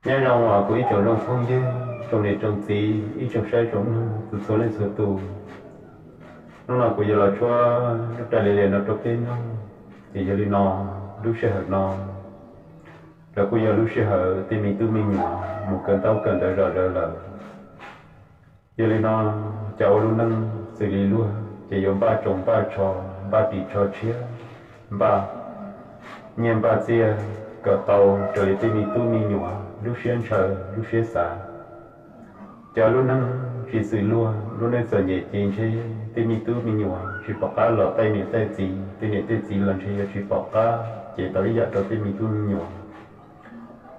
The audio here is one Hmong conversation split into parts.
Nyob zoo os kuv ib tsoom zoo phooj ywg, tsoom niam tsoom txiv, ib tsoom saib tsoom mloog txhua txhua leej txhua tus. Hnub no kuv yuav los tshuab lub raj li li no rau peb mloog. Ces yog li no, lub sij hawm no los kuj yog lub sij hawm tej me tub me nyuam mus kawm ntaub kawm ntawv zom zaws lawm. Yog li no, cov ua lub neej xws li luag ces yuav npaj tsoos npaj tsho, npaj ris tsho tshiab, npaj nyiaj npaj txiaj kom tau raws li tej me tub me nyuam lub siab ntshaw lub siab xav. Cov lub neej tsis xws luag, lub neej txom nyem ces ntshe tej me tub me nyuam tsis pom qab los taij niam taij txiv, tej niam tej txiv los ntshe yuav tsis pom qab cev tau ib yam rau tej me tub me nyuam.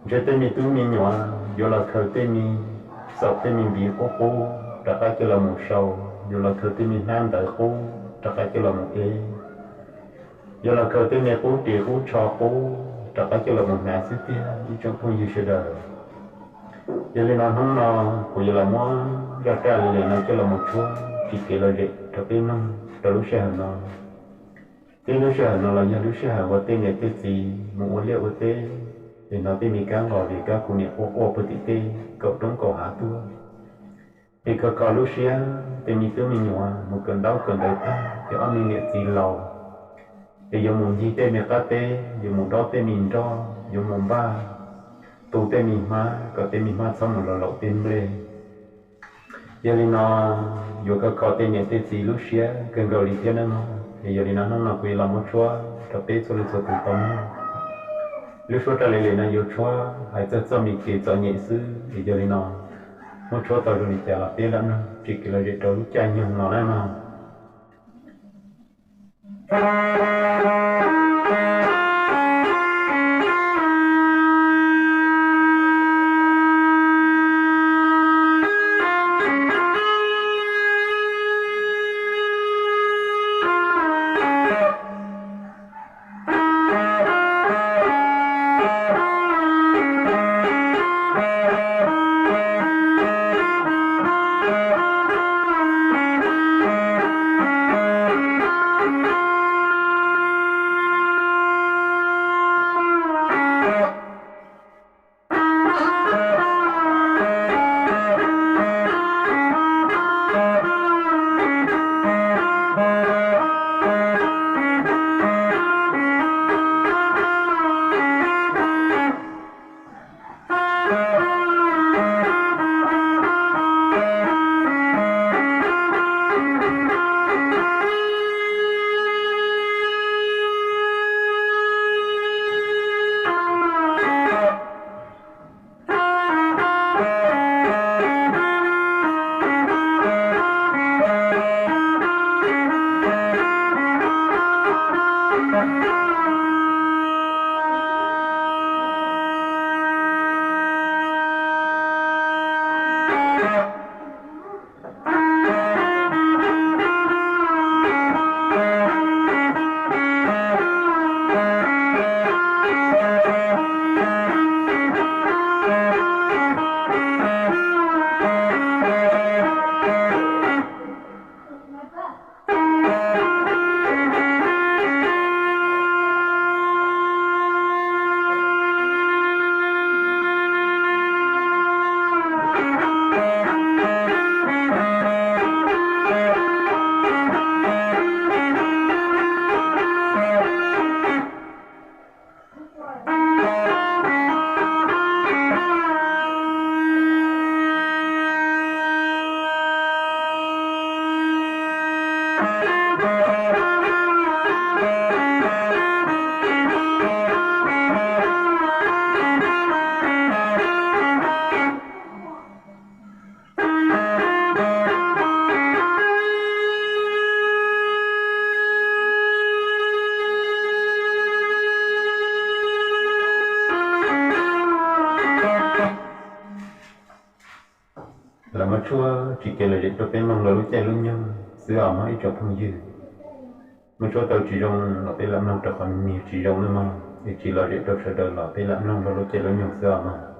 Ntshe tej me tub me nyuam yuav los khaws tej me xaum tej me npiv qub qub rov qab coj los mus sau, yuav los khaws tej me hnab ntawv qub rov qab coj los mus ev, yuav los khaws tej me qub ris qub tsho qub rov qab coj los mus hnav xwb tiag ib tsoom phooj ywg sawv daws. Yog li no hnub no kuv yuav los muab zaj raj li li no coj los mus tshuab tsis kev lom zem rau peb mloog rau lub sij hawm no. Tib lub sij hawm no los yog lub sij hawm uas tej niam tej txiv mus ua liaj ua teb, es hnov tej me kab nqos vim kab kuv niam quaj quaj puag tim tej kaum roob kaum hav tuaj. Es khov kho lub siab, tej me tub me nyuam mus kawm ntaub kawm ntawv tag ces ob me niam txiv laus, es yuav mus ncig tej me qab teb, yuav mus dob tej me nroj, yuav mus npaj tu tej me hmab kom tej me hmab txhob mus los laum tej nplej. Yog li no, yuav khov kho tej niam tej txiv lub siab kawg nkaus li thiab nawb mog. Es yog li no hnub no kuv yuav los muab tshuab rau peb txhua leej txhua tus tau mloog. Lub suab raj li li no yuav tshuab hais txog txoj me kev txom nyem xwb. Es yog li no, muab tshuab tau zoo li cas los peb lam mloog tsis kev lom zem rau lub caij nyoog no nawb mog. Los muab tshuab tsis kev lom zem rau peb mloog rau lub caij lub nyoog xwb os mog ib tsoom phooj ywg. Muab tshuab tau tsis zoo los peb lam mloog rau qhov niag tsis zoo nawb mog, es tsis lom zem rau sawv daws los peb lam mloog rau lub caij lub nyoog xwb os mog.